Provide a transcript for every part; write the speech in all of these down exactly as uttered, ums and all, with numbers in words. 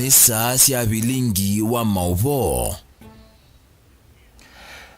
Nĩ saa sya vilingi wa maũvoo.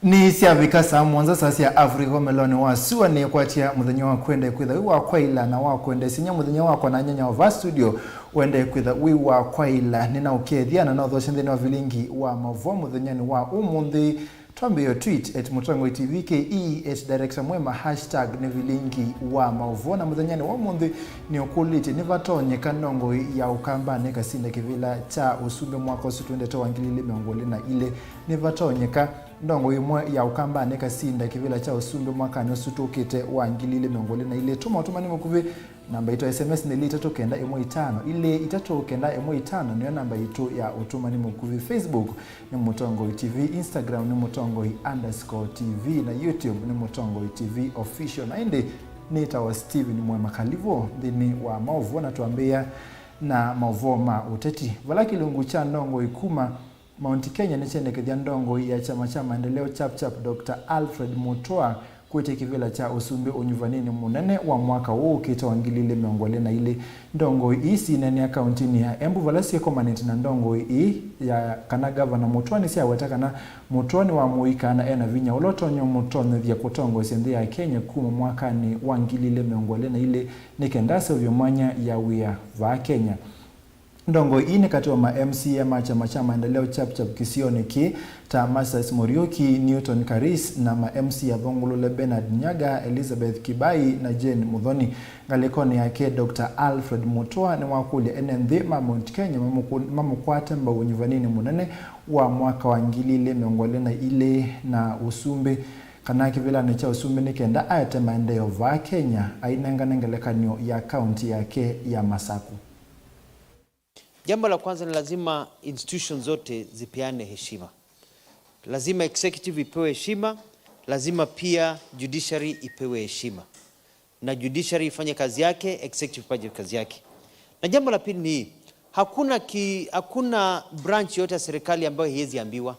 Nĩ syavika saa mũonza saa sya Africa ũmelonĩ wa sua, nĩkwatya mũthenya wa kwenda kwĩtha wĩ wa kwaĩla na wa kwendeesya inyia mũthenya wakwa na nyanya wa vaa studio wende kwĩtha wĩ wa kwaĩla. Nĩnaũkethya na naũthokya nthĩnĩ wa vilingi wa maũvoo mũthenyanĩ wa ũmũnthĩ. Twambĩĩe tweet at Mũtongoi T V K E, at director mwema, hashtag nĩ vilingi wa maũvoo. Na mũthenyanĩ wa ũmũnthĩ nĩũkũlĩtye, nĩvatonyeka ndongoi ya Ũkambanĩ ĩkasinda kĩvĩla kya ũsumbĩ mwaka ũsu twendete wa ngili ilĩ mĩongo ĩlĩ na ilĩ? Nĩvatonyeka ndongoi ĩmwe ya Ũkambanĩ ĩkasinda kĩvĩla kya ũsumbĩ mwakanĩ ũsu tũkĩte wa ngili ilĩ mĩongo ĩlĩ na ilĩ? Tũma ũtũmani mũkuvĩ. Namba yitũ ya S M S nĩ ilĩ itatũ kenda ĩmwe itano. Ilĩ itatũ kenda ĩmwe itano nĩyo namba yitũ ya ũtũmani mũkuvĩ. Facebook nĩ Mũtongoi T V, Instagram nĩ Mũtongoi underscore T V, na YouTube nĩ Mũtongoi T V Official. Na ĩndĩ nĩtawa Steven Mwema. Kalivu nthĩnĩ wa maũvoo, na twambĩĩa na maũvoo ma ũteti. Vala kĩlungu kya ndongoi kuma Mount Kenya nĩkyendekethya ndongoi ya kyama kya maendeleo Chap Chap, Doctor Alfred Mutua, kwĩtya kĩvĩla kya ũsumbĩ ũnyuvanĩnĩ mũnene wa mwaka ũũ ũkĩte wa ngili ilĩ mĩongo ĩlĩ na ilĩ. Ndongoi ii sineenea kauntinĩ ya Embu vala syĩkomanĩte na ndongoi ii ya kana Gavana Mutua nĩsyaweta kana Mutua nĩwamũikaa na ena vinya ũla ũtonya ũmũtonyethya kũtongoesya nthĩ ya Kenya kuma mwakanĩ wa ngili ilĩ mĩongo ĩlĩ na ilĩ nĩ kenda aseũvye mwanya ya wĩa vaa Kenya. Ndongoi ii nĩ katĩ wa ma M C A ma kyama kya maendeleo Chap Chap kĩsionĩ kĩĩ, ta Masas Muriuki, Newton Karis, na ma M C A athũngũlũle Bernard Nyaga, Elizabeth Kibai, na Jane Muthoni. Ngalĩkonĩ yake, Doctor Alfred Mutua nĩwakũlya ene nthĩ ma Mount Kenya mamũkũ-, mamũkwate mbau ũnyuvanĩnĩ mũnene wa mwaka wa ngili ilĩ mĩongo ĩlĩ na ilĩ na ũsumbĩ, kana kĩvĩlanĩ kya ũsumbĩ, nĩ kenda aete maendeeo vaa Kenya, ainengane ngelekany'o ya kaunti yake ya Masaku. Jambo la kwanza ni lazima institutions zote zipeane heshima. Lazima executive ipewe heshima, lazima pia judiciary ipewe heshima. Na judiciary ifanye kazi yake, executive ifanye kazi yake. Na jambo la pili ni hii, hakuna ki, hakuna branch yote ya serikali ambayo haiwezi ambiwa.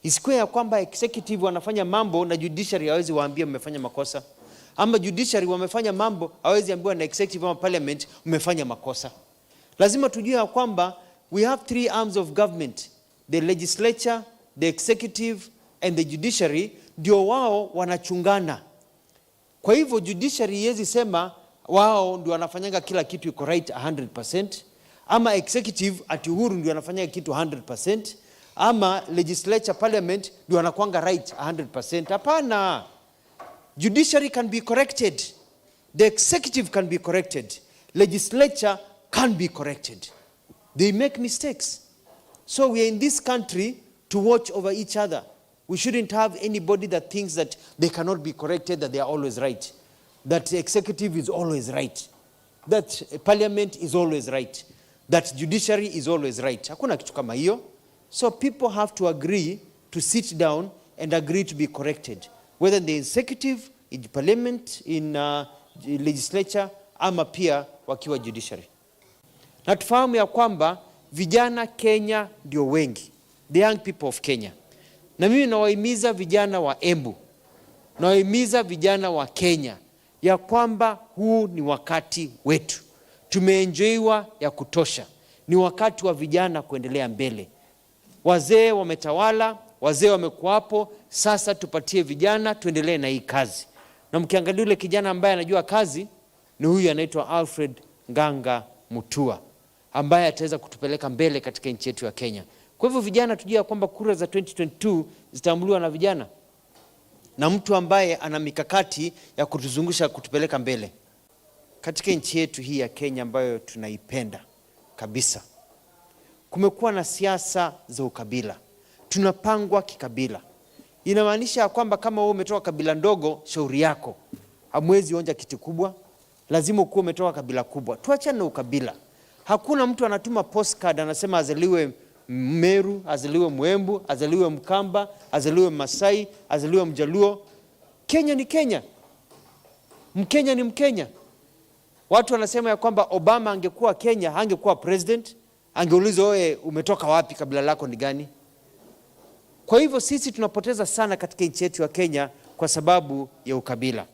Isikuwe ya kwamba executive wanafanya mambo na judiciary hawezi waambia mmefanya makosa. Ama judiciary wamefanya mambo, hawezi ambiwa na executive ama parliament mmefanya makosa. Lazima tujue ya kwamba we have three arms of government, the legislature, the executive and the judiciary, ndio wao wanachungana. Kwa hivyo judiciary haiwezi sema wao ndio wanafanyanga kila kitu iko right a hundred percent, ama executive ati Uhuru ndio anafanyanga kitu a hundred percent, ama legislature, parliament ndio wanakuanga right a hundred percent. Hapana. Judiciary can be corrected. The executive can be corrected. Legislature can be corrected. They make mistakes. So we are in this country to watch over each other. We shouldn't have anybody that thinks that they cannot be corrected, that they are always right, that the executive is always right, that parliament is always right, that judiciary is always right. Hakuna kitu kama hiyo. So people have to agree to sit down and agree to be corrected, whether in the executive, in parliament, in, uh, legislature, ama pia wakiwa judiciary. Na tufahamu ya kwamba vijana Kenya ndio wengi, the young people of Kenya. Na mimi nawahimiza vijana wa Embu, nawahimiza vijana wa Kenya ya kwamba huu ni wakati wetu. Tumeenjoiwa ya kutosha. Ni wakati wa vijana kuendelea mbele. Wazee wametawala, wazee wamekuwa hapo, sasa tupatie vijana, tuendelee na hii kazi. Na mkiangalia yule kijana ambaye anajua kazi, ni huyu anaitwa Alfred Nganga Mutua, ambaye ataweza kutupeleka mbele katika nchi yetu ya Kenya. Kwa hivyo vijana, tujue ya kwamba kura za twenty twenty-two zitaamuliwa na vijana, na mtu ambaye ana mikakati ya kutuzungusha, kutupeleka mbele. Katika nchi yetu hii ya Kenya ambayo tunaipenda kabisa, kumekuwa na siasa za ukabila. Tunapangwa kikabila. Inamaanisha ya kwamba kama wewe umetoka kabila ndogo, shauri yako. Hamwezi onja kiti kubwa, lazima ukuwe umetoka kabila kubwa. Tuachane na ukabila. Hakuna mtu anatuma postcard anasema azaliwe Mmeru, azaliwe Mwembu, azaliwe Mkamba, azaliwe Masai, azaliwe Mjaluo. Kenya ni Kenya. Mkenya ni Mkenya. Watu wanasema ya kwamba Obama angekuwa Kenya, hangekuwa president, angeulizwa, "Wewe umetoka wapi, kabila lako ni gani?" Kwa hivyo sisi tunapoteza sana katika nchi yetu ya Kenya kwa sababu ya ukabila.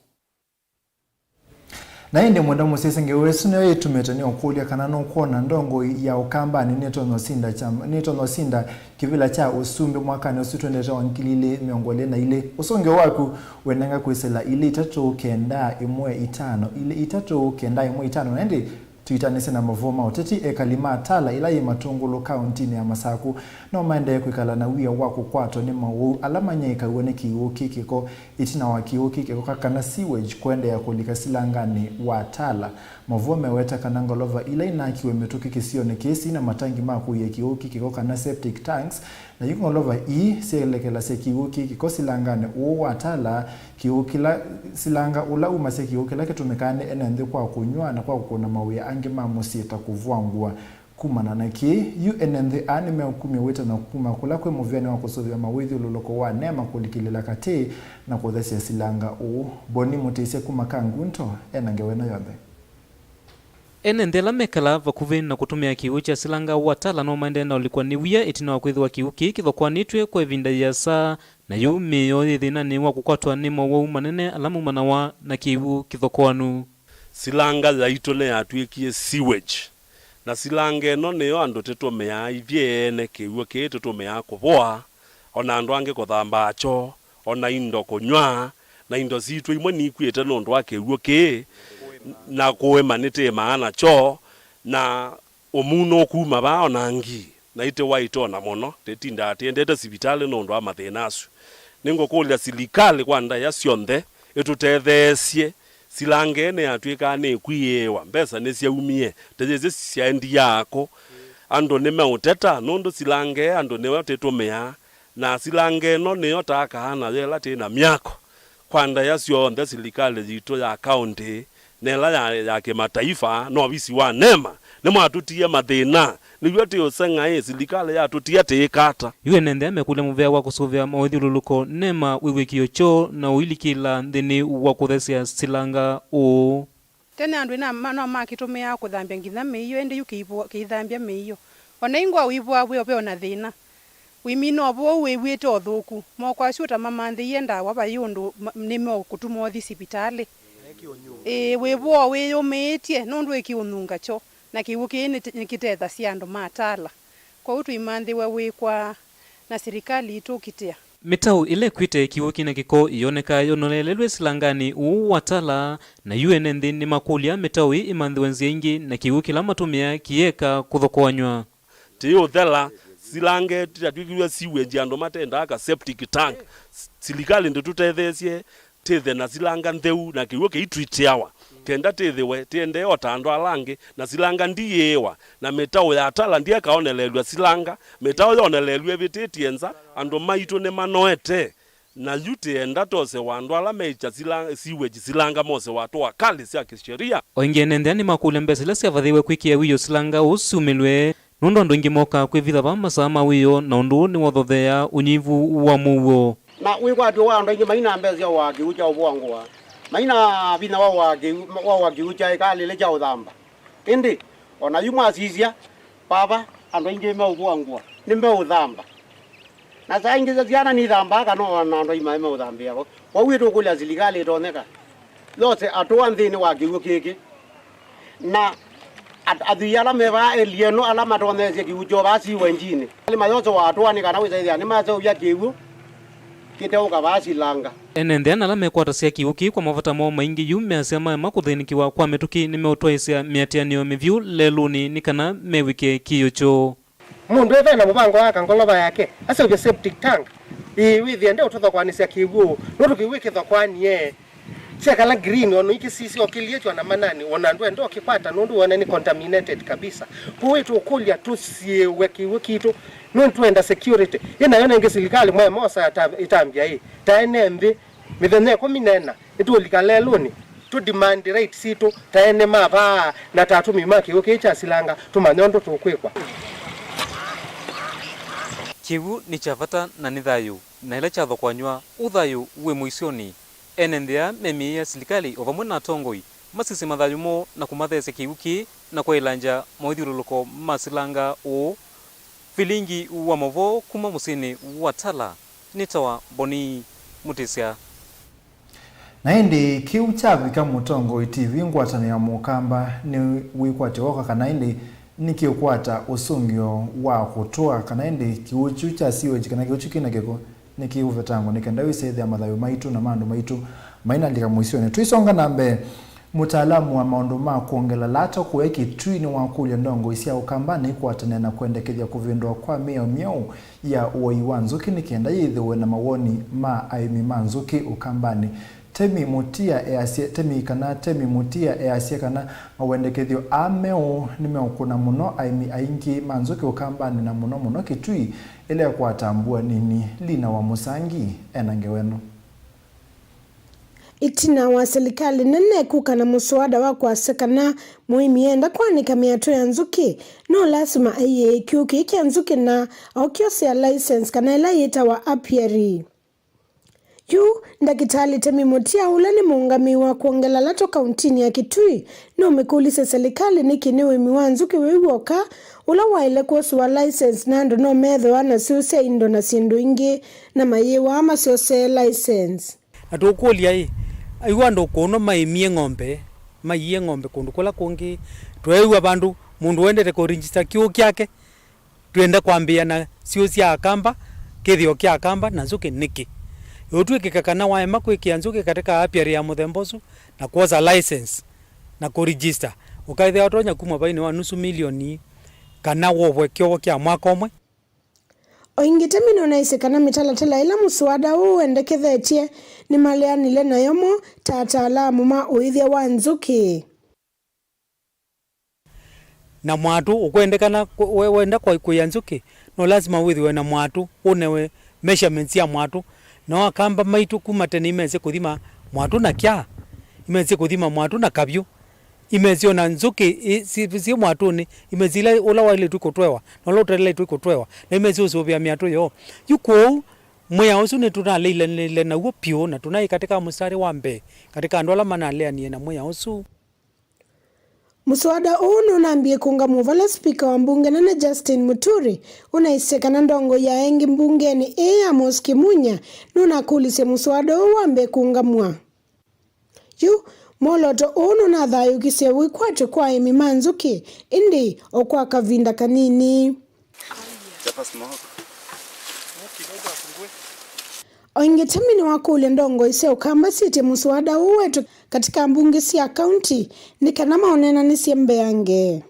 Na ĩndĩ mwenda mũsyaĩĩsya, ngewa ĩsu nĩyo yĩtumĩte nĩũkũlya kana nũkwona ndongoi ya Ũkambanĩ nĩtonya ũsinda kyama, nĩtonya ũsinda kĩvĩla kya ũsumbĩ mwakanĩ ũsu twendete wa ngili ilĩ mĩongo ĩlĩ na ilĩ. Ũsũngĩo waku wenenga kwĩsĩla ilĩ itatũ kenda ĩmwe itano, ilĩ itatũ kenda ĩmwe itano. Na ĩndĩ tũitanĩsye na mavũa ma ũteti, ekali ma Tala ĩla yĩ Matũngũlũ kaũntinĩ ya Masaku no maendee kwĩkala na wia wa kũkwatwa nĩ mawau ala manyaĩĩkaw'a nĩ kĩw'ũ kĩ kĩko. Ĩtina wa kĩw'ũ kĩ kĩko ka kana sewage kũendeea kũlika silanganĩ wa Tala, mavũa meweta kana ngolova ila inakiwe mĩtũkĩ kĩsionĩ kĩĩ syĩna matangi ma kũia kĩw'ũ kĩ kĩko kana septic tanks, na yu ngolova ii syelekelasya kĩw'ũ kĩ kĩko silanganĩ ũũ wa Tala, kĩw'ũ kĩla, silanga ũla umasya kĩw'ũ kĩla kĩtũmĩkaa nĩ ene nthĩ kwa kũnyw'a na kwa kũkũna mawĩa angĩ ma mũsyĩ ta kũvũa ngũa. Kumana na kĩĩ, yu ene nthĩ aa nĩmeũkumya wĩtano kuma kũla kwĩ mũvĩanĩ wa kũsũvĩa mawĩthyũlũlũko wa NEMA kũlikĩlĩla katĩ na kũthesya silanga ũũ. Boni Mũtĩsya kuma Kangundo ena ngewa ĩno yonthe. Ene nthĩ ala mekalaa vakuvĩ na kũtũmĩa kĩw'ũ kya silanga wa Tala no maendee na ũlikwa nĩ wia ĩtina wa kwĩthĩwa kĩw'ũ kĩĩ kĩthokoanĩtw'e kwa ĩvinda yĩasa, na yu mĩĩ yoo yĩ thĩnanĩ wa kũkwatwa nĩ mowau manene ala maumanawa na kĩw'ũ kĩthokoanu. Silanga yaitũ nĩyatw'ĩkie sewage. Na silanga ĩno nĩyo andũ tũtũmĩaa ithyĩ ene, kĩw'ũ kĩĩ tũtũmĩaa kũvũa, o na andũ angĩ kũthambaa kyoo, o na indo kũnyw'a, na indo sitũ imwe nikw'ĩte nũndũ wa kĩw'ũ kĩĩ, na kũĩma nĩtĩĩmaa nakyo, na ũmuno ũkuma vaa o na ngi, na itiwa itona mũno, tĩtindaa tĩendete sivitalĩ nũndũ wa mathĩna asu. Nĩngũkũlya silikalĩ kwa ndaĩa syonthe ĩtũtetheesye. Silanga ĩĩ nĩyatw'ĩkaa nĩkwĩĩwa, mbesa nĩsyaumie, teyĩsĩ syaendie akũ? Andũ nĩmeũteta nũndũ silanga ĩĩ andũ nĩyo tĩtũmĩaa, na silanga ĩno nĩyo taakaa nayo ĩla twĩ na myako. Kwa ndaĩa syonthe, silikalĩ yitũ ya kaũntĩ na ĩla ya, ya kĩmataifa na ovisi wa NEMA nĩmwatũtie mathĩna. Nĩw'o tĩ ũseng'aĩ, silikalĩ yatũtia tĩĩka ata? Yu ene nthĩ aa mekũlya mũvea wa kũsũvĩa mawĩthyũlũlũko NEMA wĩw'ĩkĩo kyoo na ũilikĩla nthĩnĩ wa kũthesya silanga ũũ. Tene andũ ĩna ma-, no makĩtũmĩaa kũthambya nginya mĩio, ĩndĩ yu kĩivũ-, kĩithambya mĩio. O na ingwa ũivũa wĩ o ve o na thĩna. Wĩmina ũvũ ũu wĩw'ĩte ũthũku. Moko asu ũtamamanthĩie ndawa vai ũndũ ma-, nĩmeũkũtuma ũthi sivitalĩ. Ĩĩ, wĩvũa wĩyũmĩĩtye nũndũ ĩkĩũnunga kyo, na kĩw'ũ kĩĩ nĩte-, nĩkĩtethasya andũ ma Tala. Kwoou tũimanthĩw'a wĩkwaa na silikalĩ itũkitĩa. Mĩtaũ ĩla ĩkwĩte kĩw'ũ kĩna kĩko ĩyonekaa yonelelelw'e silanganĩ ũũ wa Tala, na yu ene nthĩ nĩmakũlya mĩtaũ ĩĩ ĩmanthĩwe nzĩa ingĩ na kĩw'ũ kĩla matũmĩaa kĩyeka kũthokoanywa. Tĩũthela, silanga ĩtatw'ĩkĩw'e sewage, andũ matendaa ka septic tank. S-, silikalĩ ndĩtũtetheesye tĩthe na silanga ntheu na kĩw'ũ kĩitwitĩawa, kenda tĩthĩwe tĩendee o ta andũ ala angĩ, na silanga ndiyĩĩwa, na mĩtaũ ya Tala ndyekaonelelw'a silanga, mĩtaũ yonelelw'e ĩvĩtĩtye nza, andũ maitũ nĩmanoete, na yu tĩenda tosewa andũ ala meĩkya sila-, sewage silanga mosewa tũa kalĩ sya kĩsheria. O ĩngĩ ene nthĩ nĩmakũlya mbesa ila syavathĩĩwe kwĩkĩa wĩoo silanga ũũ syumĩlwe. Nũndũ andũ aingĩ mokaa kwĩvitha vaa masaa ma wĩoo, na ũndũ ũũ nĩwothotheaa ũnyivu wa mũuo. Na wĩkwatyo wa andũ aingĩ maina mbesa sya ũaa kĩw'ũ kya ũvũa ngũa, maina vinya wa ũaa kĩw'ũ, wa ũaa kĩw'ũ kya ĩkalĩle kya ũthamba. Ĩndĩ, o na yu mwasisya, vava andũ aingĩ meũvũa ngũa, nĩmeũthamba. Na saa ingĩ sya syana nithambaa kana o na andũ aima meũthambĩa vo. Kwoou ĩtũkũlya silikalĩ ĩtonyeka yose atũa nthĩnĩ wa kĩw'ũ kĩkĩ. Na at-, athwii ala me vaa elĩ ĩno ala matonyeesye kĩw'ũ kyoo vaa siwenjinĩ, alĩ mayosewa atũa nĩ kana wĩsa ĩthĩa nĩmaseũvya kĩw'ũ kĩteũka vaa silanga. Ene nthĩ ana ala mekwatasya kĩw'ũ kĩĩ kwa mavata moo maingĩ yu measya maema kũthĩnĩkĩwa kwa mĩtũkĩ nĩmeũtwaĩsya mĩatĩanĩo mĩvyũ lelũnĩ nĩ kana mew'ĩke kĩĩo kyoo. Mũndũ ethĩwe na mũvango wa aka ngolova yake, aseũvye septic tank, ĩĩ, wĩthĩe ndeũtũthokoanĩsya kĩw'ũ, nũndũ kĩw'ũ kĩthokoanie. Syekala green, o na ũikĩsisya ũkĩliĩtw'a na manani, o na ndwenda ũkĩkwata, nũndũ wone nĩ contaminated kabisa. Kwoou ĩtũkũlya tũsiĩĩwe kĩw'ũ kitũ, nũndũ twenda security. Ĩ nayo nengĩ silikalĩ mwaĩ mosa ĩta-, ĩtambya ĩ, ta ene nthĩ, mĩthenya ĩkũmi na ĩna, nĩtũũlika lelũnĩ, tũ demand rights sitũ ta ene ma vaa na ta atũmĩi ma kĩw'ũ kĩĩ kya silanga, tũmanye ũndũ tũkwĩkwa. Kĩw'ũ nĩ kya vata na nĩ thayũ, na ĩla kyathokwanyw'a, ũthayũ wĩ mũisyonĩ. Ene nthĩ aa memĩĩa silikalĩ o vamwe na atongoi masisye mathayũ moo na kũmatheesya kĩw'ũ kĩĩ na kwaĩlangya mawĩthyũlũlũko ma silanga ũũ. Vilingi wa mavoo kuma mũsyĩnĩ wa Tala, nĩtawa Boni Mũtĩsya. Na ĩndĩ kĩu kyavika Mũtongoi T V, ngwatanĩo ya Mũkamba nĩwĩkwatya w'oka, kana ĩndĩ nĩkĩũkwata ũsũngĩo wa kũtũa, kana ĩndĩ kĩw'ũ kyu kya sewage, kana kĩw'ũ kyu kĩna kĩko, nĩkĩũvetangwa nĩ kenda wĩsethĩa mathayũ maitũ na ma andũ maitũ mainalika mũisyonĩ. Tũisonga na mbee, mũtaalamu wa maũndũ ma kwongela lato kũya Kitui nĩwakũlya ndongoi sya Ũkambanĩ ikwatanĩe na kwendekethya kũvĩndũa kwa mĩao myeũ ya ũai wa nzũkĩ nĩ kenda yĩthĩwe na mawoni ma aĩmi ma nzũkĩ Ũkambanĩ. Temi Mũtia easya, Temi kana Temi Mũtia easya kana mawendekethyo aa meũ nĩmeũkũna mũno aĩmi aingĩ ma nzũkĩ Ũkambanĩ, na mũno mũno Kitui, ĩla ĩkwataa mbua nini. Lina wa Mũsangi ena ngewa ĩno. Ĩtina wa silikalĩ nene kũka na mũswada wa kwasya kana mũĩmi enda kwanĩka mĩatũ ya nzũkĩ, no lasima aiĩe kĩw'ũ kĩĩ kya nzũkĩ na aũkyosea license, kana ĩla yĩtawa apiary. Yu, Ndakĩtalĩ Temi Mũtia, ũla nĩ mũũngamĩi wa kwongela lato kauntinĩ ya Kitui, nũmĩkũlisye silikalĩ nĩkĩ nĩ ũĩmi wa nzũkĩ wĩ w'oka ũla waĩle kwosũa license, na andũ no methĩwa na syũũ sya indo na syĩndũ ingĩ, na mayĩwaa masyosee license. Na tũkũlya-ĩ, yu andũ kũno maĩmie ng'ombe, maiie ng'ombe kũndũ kũla kũngĩ, tweew'a vandũ mũndũ wendete kũregister kĩw'ũ kyake, twĩenda kwambĩĩa na syũũ sya Akamba, kĩthĩo kya Akamba na nzũkĩ nĩkĩ? Ĩũtw'ĩkĩka kana waema kwĩkĩa nzũkĩ katika apiary ya mũthemba ũsu na kwosa license na kũregister, ũkaĩthĩa ũtonya kumwa vainĩ wa nusu milioni kana wovwe kyovo kya mwaka ũmwe. O ĩngĩ, Temi nũnaisye kana mĩtalatala ĩla mũswada ũũ wendekethetye nĩmaleanile nayo mo ta ataalamu ma ũĩthya wa nzũkĩ. Na mwatũ ũkwendekana kũ-, we-, wenda kwa-, kũia nzũkĩ, no lasima wĩthĩwe na mwatũ, ũnewe measurements sya mwatũ. Nao Akamba maitũ kuma tene imesĩ kũthima mwatũ na kyaa, imesĩ kũthima mwatũ na kavyũ, imesĩ ona nzũkĩ i-, si-, syĩ mwatũnĩ, imesĩ ila, ũla waĩlĩtwe kũtwewa na ũla ũtaĩlĩtwe kũtwewa, na imesĩ ũsũvĩa mĩatũ yoo. Yu kwoou, mwĩao ũsu nĩtũnaleanile naw'o vyũ, na tũnaĩ katika mũstarĩ wa mbee katika andũ ala manaleanie na mwĩao ũsu. Mũswada ũũ nũnambie kũũngamw'a vala spika wa mbunge nene Justin Muturi ũnaisye kana ndongoi ya engĩ mbungenĩ ĩĩ Amos Kimunya nũnakũlisye mũswada ũũ wambe kũũngamw'a. Yu, mwolooto ũũ nũnathayũũkisye wĩkwatyo kwa aĩmi ma nzũkĩ, ĩndĩ o kwa kavinda kanini. O ĩngĩ, Temi nĩwakũlya ndongoi sya Ũkamba syĩtye mũswada ũũ wetwe katika mbunge sya kaunti nĩ kana maũneenanĩsye mbeange.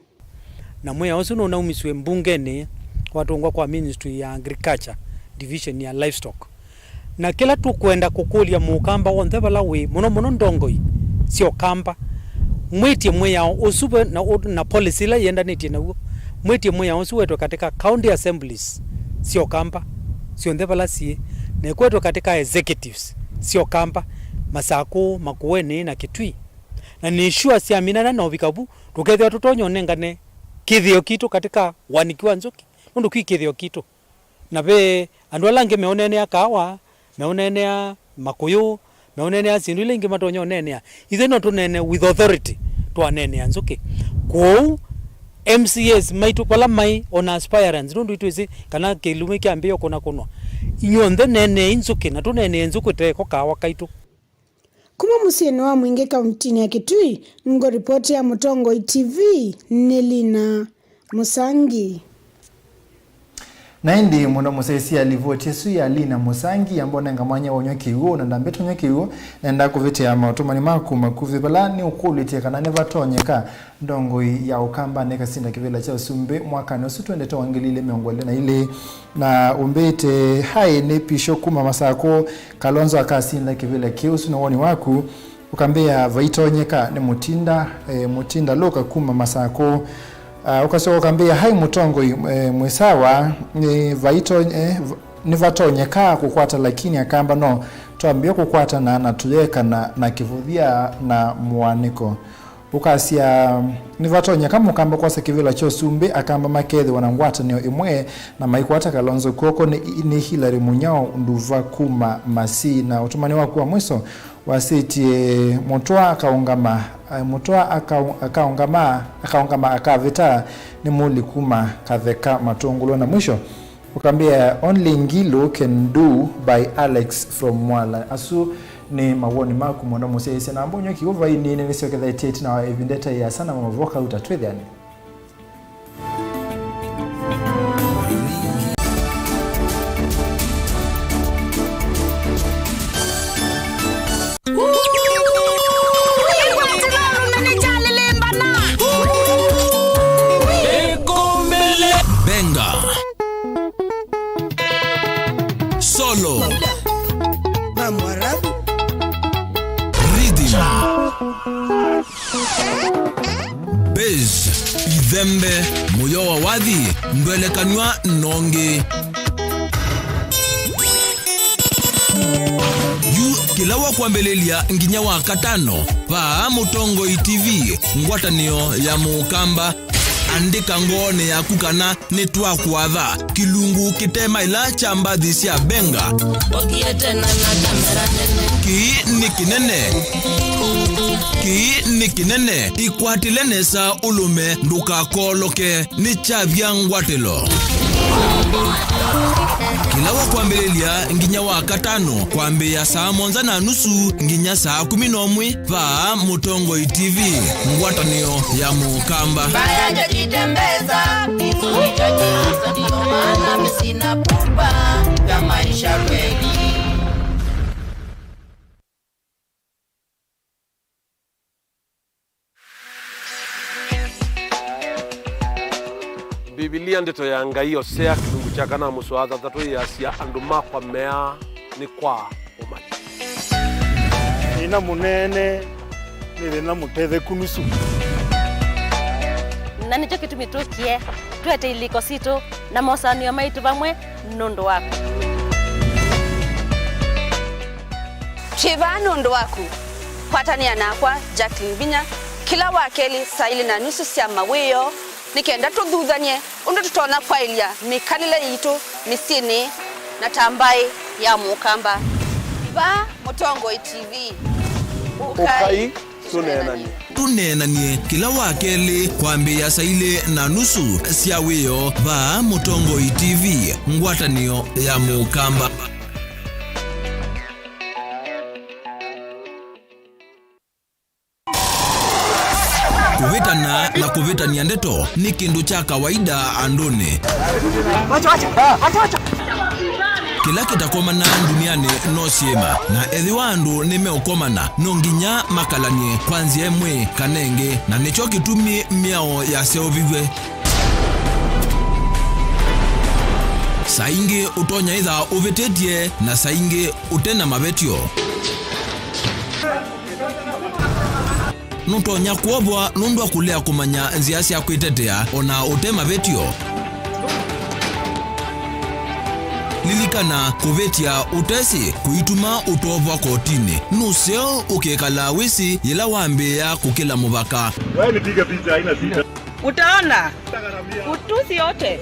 Na mwĩao ũsu nũnaumisw'e mbungenĩ watũngwa kwa Ministry ya Agriculture, Division ya Livestock. Na kĩla tũkwenda kũkũlya Mũkamba w'onthe vala wĩ, mũno mũno ndongoi sya Ũkamba, mwĩtye mwĩao ũsu ve na, na policy ĩla yĩendanĩtye naw'o. Mwĩtye mwĩao ũsu wetwe katika county assemblies sya Ũkamba syonthe vala syĩ, na ĩkwetwe katika executives sya Ũkamba, Masakũ, Makueni na Kitui. Na nĩ sure syaminana na ũvika vu, tũkethĩwa tũtonya ũnengane kĩthĩo kitũ katika wanĩki wa nzũkĩ, nũndũ kwĩ kĩthĩo kitũ. Na ve andũ ala angĩ meũneenea kaawa, meũneenea makũyũ, meũneenea syĩndũ ila ingĩ matonya ũneenea. Ithyĩ no tũneene with authority, twaneenea nzũkĩ. Kwoou, M C As maitũ vala maĩ, ona aspirants, nũndũ itwĩsĩ kana kĩlumi kyambĩĩa ũkũnakũnwa, inyw'onthe neeneei nzũkĩ, na tũneenee nzũkĩ teko kaawa kaitũ. Kuma mũsyĩnĩ wa Mwingĩ kauntinĩ ya Kitui, ngũripoti ya Mũtongoi T V nĩ Lina Mũsangi. Na ĩndĩ mũno mũsyaĩĩsya livoti ĩsu ya Lina Mũsangi, yamba ũnenga mwanya wa ũnywa kĩw'ũ, na ndambĩte ũnywa kĩw'ũ, nenda kũvĩtĩa maũtũmani maku makuvĩ vala nĩũkũlĩtye kana nĩvatonyeka ndongoi ya Ũkambanĩ ĩkasinda kĩvĩla kya ũsumbĩ mwakanĩ ũsu twendete wa ngili ilĩ mĩongo ĩlĩ na ilĩ, na ũmbĩte haĩ nĩ Pisho kuma Masakũ, Kalonzo akasinda kĩvĩla kĩu. Ũsu nĩ woni waku. Ũkambĩa vaitonyeka nĩ Mũtinda, eh, Mũtinda Luka kuma Masakũ. Ah, ũkasyoka ũkambĩa, hai mũtongoi, eh, mwĩ sawa, nĩ vaito-, eh, v-, nĩvatonyeka kũkwata, lakini Akamba no twambie kũkwatana na tũyekana na kĩvũthya na mũanĩko. Ũkasya, nĩvatonyeka Mũkamba kwosa kĩvĩla kya ũsumbĩ, Akamba makethĩwa na ngwatanĩo ĩmwe na maikwata Kalonzo kw'oko nĩ, nĩ Hillary Munyao Nduva kuma Masii. Na ũtũmani waku wa mwiso wasĩtye, mũtwa akaũngama, eh, mũtwa akaũ-, akaũngama, akaũngama akavĩta nĩ mũli kuma Katheka Matũngũlũ. Na mwisho, ũkambĩa, Only Ngilu Can Do by Alex from Mwala. Asu Nĩ mawoni maku mũno mũsyaĩĩsya. Na mbonywa kiu vai nĩnĩ nĩsyokethetye ĩtina wa ĩvinda ĩtaĩ asa na mavoko kauta twĩthĩane. Benga. Solo. Rhythm. Bass, ithembe, mũyo wa wathi, ndwelekanw'a nongi. Yu kĩla wa kwambĩlĩlya nginya wa katano, vaa Mũtongoi T V, ngwatanĩo ya Mũkamba. Andĩka ngoonĩ yaku kana nĩtwakwatha kĩlungu kĩte maĩla kya mbathi sya Benga. Ũthiĩte na, na kamera nene. Kĩĩ nĩ kĩnene. Kĩĩ nĩ kĩnene. Ĩkwatĩle nesa ũlũme, ndũkakooloke. Nĩ kyavya ngwatĩlo. Kĩla wa kwambĩlĩlya nginya wa katano, kwambĩĩa saa mũonza na nusu nginya saa kũmi na ũmwe, vaa Mũtongoi T V, ngwatanĩo ya Mũkamba. Mbaya jajitembeza, kitu hicho kiuso, ndio maana mimi sina pupa ya maisha kweli. Mbivilia, Ndeto ya Ngai, Osea, kĩlungu kya kana mũsoa thanthatũ, yĩasya, "Andũ makwa meaa nĩ kwa ũmanya." Thĩna mũnene nĩ thĩna mũtetheku nusu. Na nĩkyo kĩtumi tũkie twete ilĩko sitũ na mosanĩo maitũ vamwe nũndũ waku. Twĩ vaa nũndũ waku. Kwatanĩa nakwa, Jacqueline Vinya, kĩla wa kelĩ saa ilĩ na nusu sya mawĩoo, nĩ kenda tũthuthany'e ũndũ tũtonya kwaĩlya mĩkalĩle yitũ mĩsyĩnĩ na ta mbaĩ ya Mũkamba. Vaa Mũtongoi T V. Ũkai tũneenany'e. Tũneenany'e kĩla wa kelĩ kwambĩĩa saa ilĩ na nusu sya wĩoo, vaa Mũtongoi T V, ngwatanĩo ya Mũkamba. Kũvĩtana na kũvĩtany'a ndeto nĩ kĩndũ kya kawaida andũnĩ. Kĩla kĩtakomana ndunianĩ no syĩma, na ethĩwa andũ nĩmeũkomana, no nginya makalany'e kwa nzĩa ĩmwe kana ĩngĩ, na nĩkyo kĩtumi mĩao yaseũviw'e. Saa ingĩ ũtonya ĩtha ũvĩtĩtye, na saa ingĩ ũte na mavetyo. Nũtonya kwovwa nũndũ wa kũlea kũmanya nzĩa sya kwĩtetea o na ũte mavetyo. Lilikana, kũvĩtya ũtesĩ kũituma ũtovwa kotinĩ. Nũseo ũkĩkalaa wĩsĩ yĩla wambĩĩa kũkĩla mũvaka. Wewe nipige picha, haina shida. Utaona utusi yote.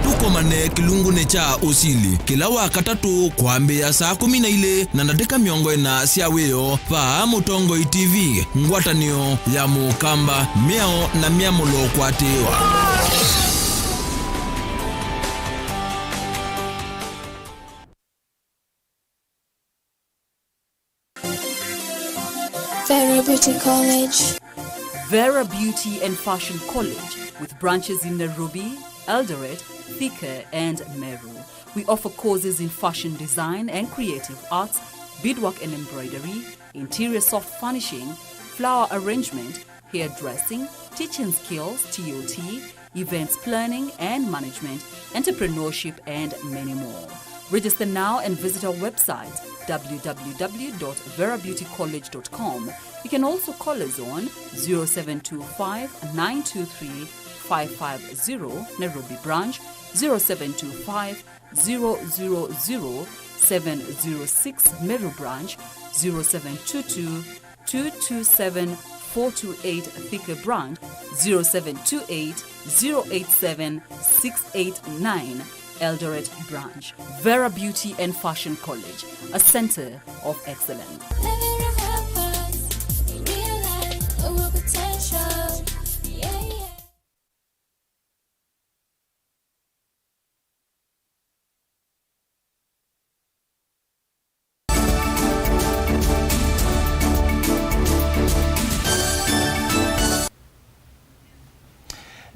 Tũkomane kĩlungunĩ kya ũsili kĩla wa katatũ kwambĩĩa saa kũmi na ilĩ na ndatĩka mĩongo ĩna sya wĩoo, vaa Mũtongoi T V, ngwatanĩo ya Mũkamba, mĩao na myamũlo kũatĩĩwa. Vera Beauty College. Vera Beauty and Fashion College, with branches in Nairobi, Eldoret, Thika, and Meru. We offer courses in fashion design and creative arts, beadwork and embroidery, interior soft furnishing, flower arrangement, hairdressing, teaching skills, T O T, events planning and management, entrepreneurship, and many more. Register now and visit our website, w w w dot vera beauty college dot com. You can also call us on zero seven two five, nine two three, five five zero, Nairobi branch, zero seven two five, zero zero zero, seven zero six, Meru branch, zero seven two two, two two seven, four two eight, Thika branch, zero seven two eight, zero eight seven, six eight nine, Eldoret branch. Vera Beauty and Fashion College, a center of excellence.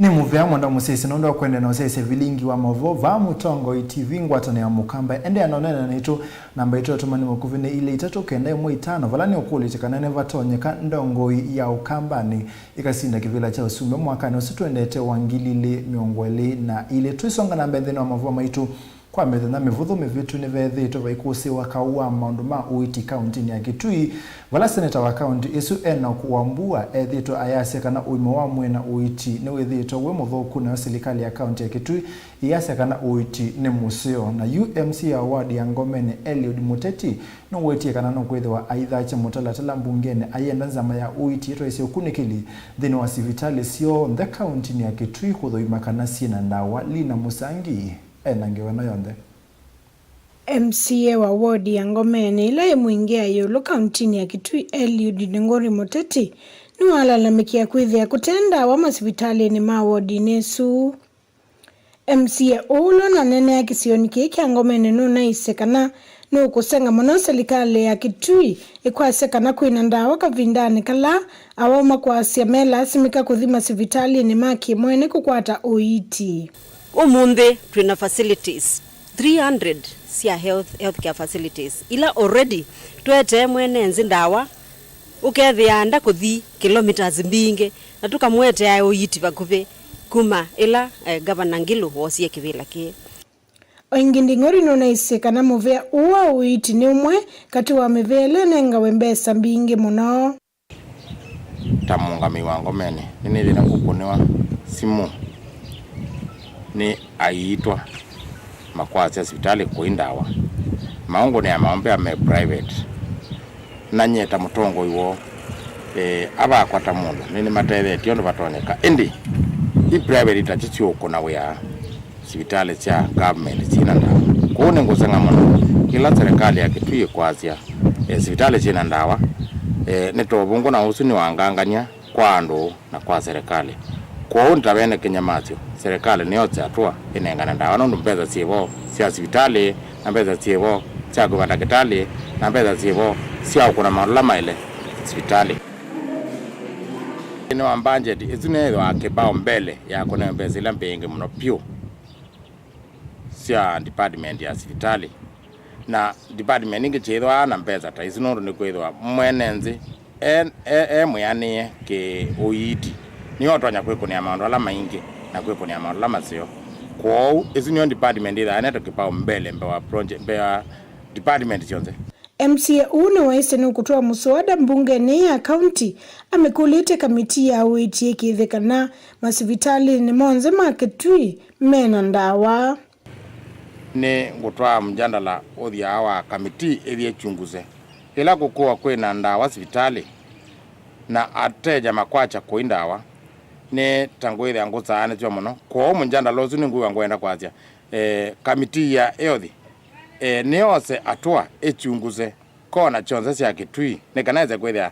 Nĩ mũvea mwenda mũsyaĩĩsya nũndũ wa kũendeea na ũsyaĩĩsya vilingi wa maũvoo vaa Mũtongoi T V, ngwatanĩo ya Mũkamba. Endeea na ũneena naitũ. Namba itũ ya ũtũmani mũkuvĩ nĩ ilĩ itatũ kenda ĩmwe itano, vala nĩũkũlĩtye kana nĩvatonyeka ndongoi ya Ũkambanĩ ĩkasinda kĩvĩla kya ũsumbĩ mwakanĩ ũsu tũendete wa ngili ilĩ mĩongo ĩlĩ na ilĩ. Twĩsonga na mbee nthĩnĩ wa maũvoo maitũ. Kwa mĩthenya mĩvũthũ mĩvĩtu nĩveethĩĩtwe vaikũsĩĩwa kaũ wa maũndũ ma ũiiti kauntinĩ ya Kitui, vala seneta wa kaunti ĩsu Enock Wambua ethĩĩtwe ayasya kana ũima wa mwĩĩ na ũiiti nĩwĩthĩĩtwe wĩ mũthũku, nayo silikalĩ ya kaunti ya Kitui ĩyasya kana ũiiti nĩ mũseo. Na yu M C A wa ward ya Ngomeni Eliud Muteti nũwetie kana nũkwĩthĩwa aithaakya mũtalatala mbungenĩ ayenda nzama ya ũiiti ĩtwaĩsye ũkunĩkĩli nthĩnĩ wa sivitalĩ syonthe kauntinĩ ya Kitui kũthũima kana syĩ na ndawa. Lina Musangi e na ngewa ĩno yonthe. M C A wa ward ya Ngomeni ĩla ĩ Mwingĩa ĩũlũ kauntinĩ ya Kitui, Eliud Ngũri Mũteti, nĩwalalamĩkĩa kwĩthĩa kũte ndawa masivitalĩnĩ ma wodinĩ ĩsu. M C A ũũ ũla ũnaneenea kĩsionĩ kĩĩ kya Ngomeni nũnaisye kana nũkũsenga mũno silikalĩ ya Kitui ĩkwasya kana kwĩna ndawa kavindanĩ kala awau makwasya melasimĩka kũthi masivitalĩnĩ ma kĩmwene kũkwata ũiiti. Ũmũnthĩ twĩna facilities three hundred sya health, healthcare facilities ila already twetee mwene nzĩ ndawa, ũkethĩa ndakũthi kilometres mbingĩ, na tũkamũetea ũiiti vakuvĩ kuma ĩla, eh, Gavana Ngilu woosie kĩvĩla kĩĩ. O ĩngĩ, Nding'ori nũnaisye kana mũvea ũũ wa ũiiti nĩ ũmwe katĩ wa mĩvea ĩla ĩnengawe mbesa mbingĩ mũno. Ta mũũngamĩi wa Ngomeni, nĩnĩthĩĩtwe ngũkũnĩwa simũ nĩ aiitwa makwasya sivitalĩ kũi ndawa. Maũngũnĩa maũmbĩa me private. Na nyie ta mũtongoi woo, eh, avakwa ta mũndũ, nĩnĩmatethetye ũndũ vatonyeka. Ĩndĩ, i private itakyo siũkũna wĩa sivitalĩ sya government syĩ na ndawa. Kwoou nĩngũseng'a mũno kĩla serikali ya Kitui ĩkwasya, eh, sivitalĩ syĩ na ndawa, eh, nĩ ta ũvũngũ na ũsu nĩ wangangany'a kwa andũ na kwa serikali. Kwoou nĩtavene kĩnyamasyo, serikali nĩyose hatua ĩnengane ndawa nũndũ mbesa syĩ vo sya sivitalĩ, na mbesa syĩ vo sya kũĩva ndakĩtalĩ, na mbesa syĩ vo sya ũkũna maũndũ ala maĩle sivitalĩ. Nthĩnĩ wa mbanjeti, ĩsu nĩyĩthĩawa kĩpao mbele ya kũneo mbesa ila mbingĩ mũno vyũ sya department ya sivitalĩ, na department ingĩ syĩthĩawa na mbesa ta isu, nũndũ nĩkwĩthĩwa mwene nzĩ e, e, e mwĩanĩe kĩ ũiiti, nĩwe ũtonya kwĩkũnĩa maũndũ ala maingĩ na kwĩkũnĩa maũndũ ala maseo. Kwoou, ĩsu nĩyo department ĩthĩawa ĩnetwe kĩpao mbele mbee wa project, mbee wa department syonthe. M C A ũũ nĩwaisye nũkũtwaa mũswada mbungenĩ ya kaunti amĩkũlĩtye kamitii ya ũiiti ĩkĩĩthye kana masivitalĩnĩ monthe ma Kitui me na ndawa. Nĩ ngũtwaa mjandala ũthyaa wa kamitii ĩthi ĩkyunguse ĩla kũkũwa kwĩ na ndawa sivitalĩ na ateja makwakya kũi ndawa. Nĩ ta ngwĩthĩa ngũsaanĩsw'a mũno, kwoou mjandala ũsu nĩngwĩw'a ngwenda kwasya, eh, kamitii ya health, eh, nĩyose atua ĩkyunguse kona kyonthe sya Kitui nĩ kana ĩse kwĩthĩa